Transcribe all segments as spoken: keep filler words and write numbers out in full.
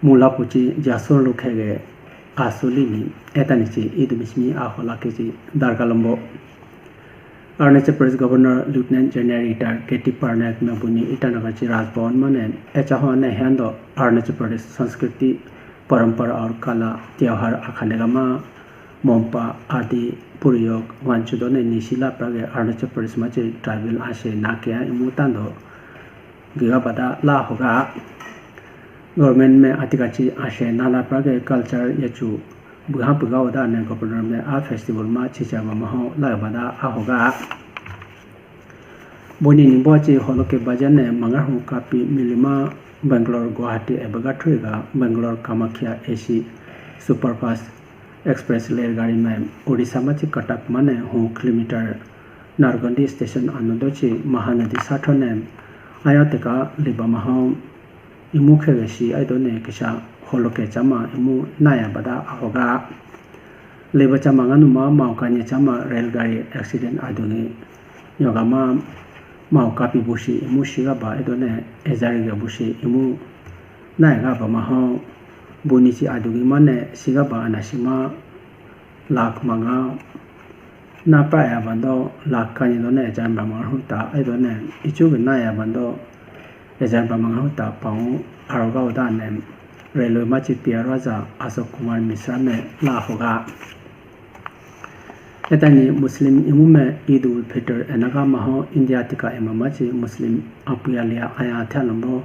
Mula puchi jasor lukhege asuli ni etani chi idu mismi ahola kechi dargalambo. Arunachal Pradesh Governor Lieutenant General Retired K T Parnaik me buni Itanagar chi Raj Bhavan mane echaho ne hendo Arunachal Pradesh Sanskriti, Parampara aur Kala, Tyohar akhane gama mompa adi puriyok wanchudo ne nisi laprage Arunachal Pradesh machi tribal ase nakia imu tando giga bada la hoga. Government me atika chi ase nala prage culture yachu buha buga oda ne governor me a festival ma chicha ma maho la bada a hoga. Boni ni bochi holoke baja ne mangahu kapi milima Bangalore Guwahati ebaga thuiga Bangalore Kamakhya A C superfast express railgari me Odisha machi Cuttack mane hu kilometer Nargandi station anodochi Mahanadi satho ne aya teka liba maho imu khege si aido ne kisa holoke chama imu naya bada ahoga. Liba chama nganu ma mau kanye chama railgari accident adungi yoga ma mau kapi busi imu siga ba aido ne ejari ga busi imu naya ga ba maho buni si adungi mane siga ba anasima lakh manga na pa ya bando lakh kani do ne ejan ba manga huta e do ne ichu ge na ya bando ejan ba manga huta pau aroga uda ne railway machi P R Raja Ashok Kumar Mishra me la hoga. Etani Muslim imu me Eid ul Fitr enaga maho India tika ema machi Muslim apuya liya aya thalambo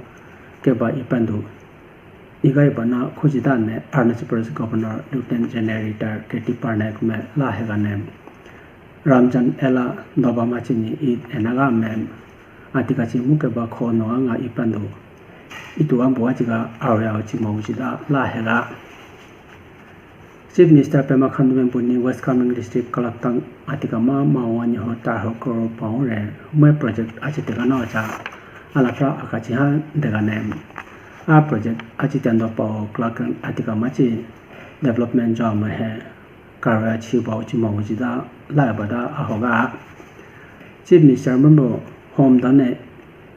keba ipandu. Iga ibana khujida ne Arunachal Pradesh Governor Lieutenant General Retired K T Parnaik me la hega ne Ramjan ela doba machini Eid enaga me atika chi muke ba kho no anga ipandu itu ambu ajiga awya chima ujida la hega. Chief Minister Pema Khandu me buni West Kameng District Kalaktang atika ma mawani ho tar ho crore pound re mwe project achi tega na cha alatra akachi ha dega ne. A project achi tendo pao Kalaktang atika machi development jo ma he karwa chi bao chi ma ujida la bada ahoga. Chief Minister Mambo Home done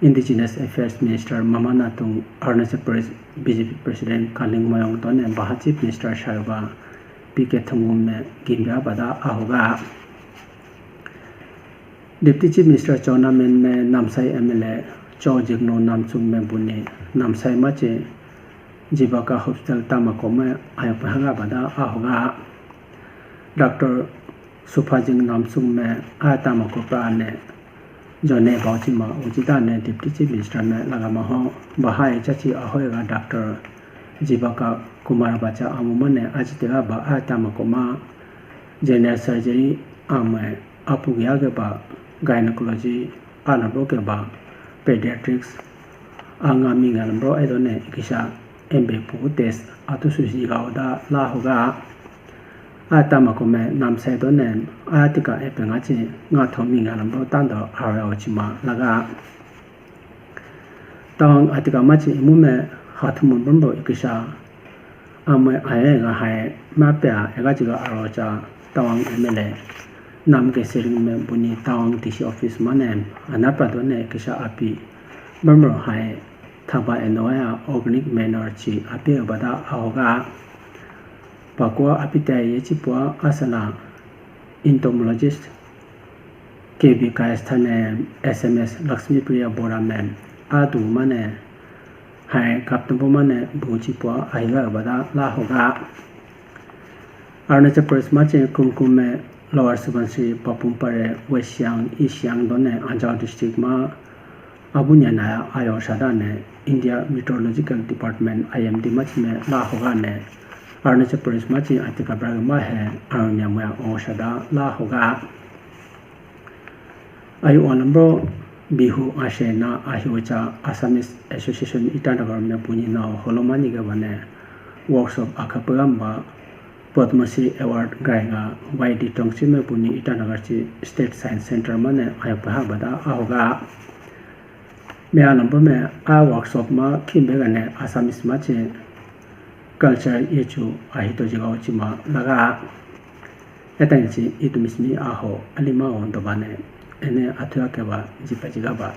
Indigenous Affairs Minister Mama Natung, Arunachal Pradesh B J P President Kaling Moyong done Baha Chief Minister Sayuba P K Thungum me gimbya bada ahoga. Deputy Chief Minister Chowna Mein me Namsai M L A Cho Jigno Namchung me buni Namsai machi Jibaka Hospital Tamako me ayopahanga bada ahoga. Doctor Suphajing Namsung me a tama kopra ne jone bauchi ma uchi da ne Deputy Chief Minister me laga ma ho bahai chachi ahoy ga Doctor Jibaka Kumar bacha amu mane achi tega ba a tama koma general surgery ame apu gya ge ba gynecology ana bo ke ba pediatrics anga mi ngal bro edo ne kisa embe pu test atu susi ga oda la hoga. A tama kome namsai do ne a tika epe nga chi nga thomi nga lambo tando awe o chima laga. Tawang atika machi imu me hathumun bombo ikisa amwe aye nga hai ma pe a ega chiga aro cha Tawang M L A nam ke sering me buni Tawang D C office mane anapra do ne ikisa api bombo hai thaba eno ya organic manure chi api bada ahoga. Pakua apita ye chipua asala entomologist K B Kayastha ne S M S Lakshmi Priya Bora me adu mane hai kaptumbo mane bu chipua ahiga bada la hoga. Arunachal Pradesh ma che Kumkum me Lower Subansiri, Papum Pare, West Siang, East Siang done Anjaw district ma abu nyana ayo sada ne India Meteorological Department I M D machi me la hoga ne Arunachal Pradesh machi atika braga ma he arunya moya o sada la hoga. Ayu onambro Bihu ashe na ahiucha Assamese Association Itanagar me puni na holomani ga bane workshop akapagamba Padma Shri Award gaiga Y D Tongchi me puni Itanagar chi State Science Center mane ayo paha bada ahoga. Me alambo me a workshop ma khimbe gane Assamese ma chi culture yechu ahito jiga uchima laga. Etanchi itumismi aho alima on dobane ene athuya keba jipa jiga ba.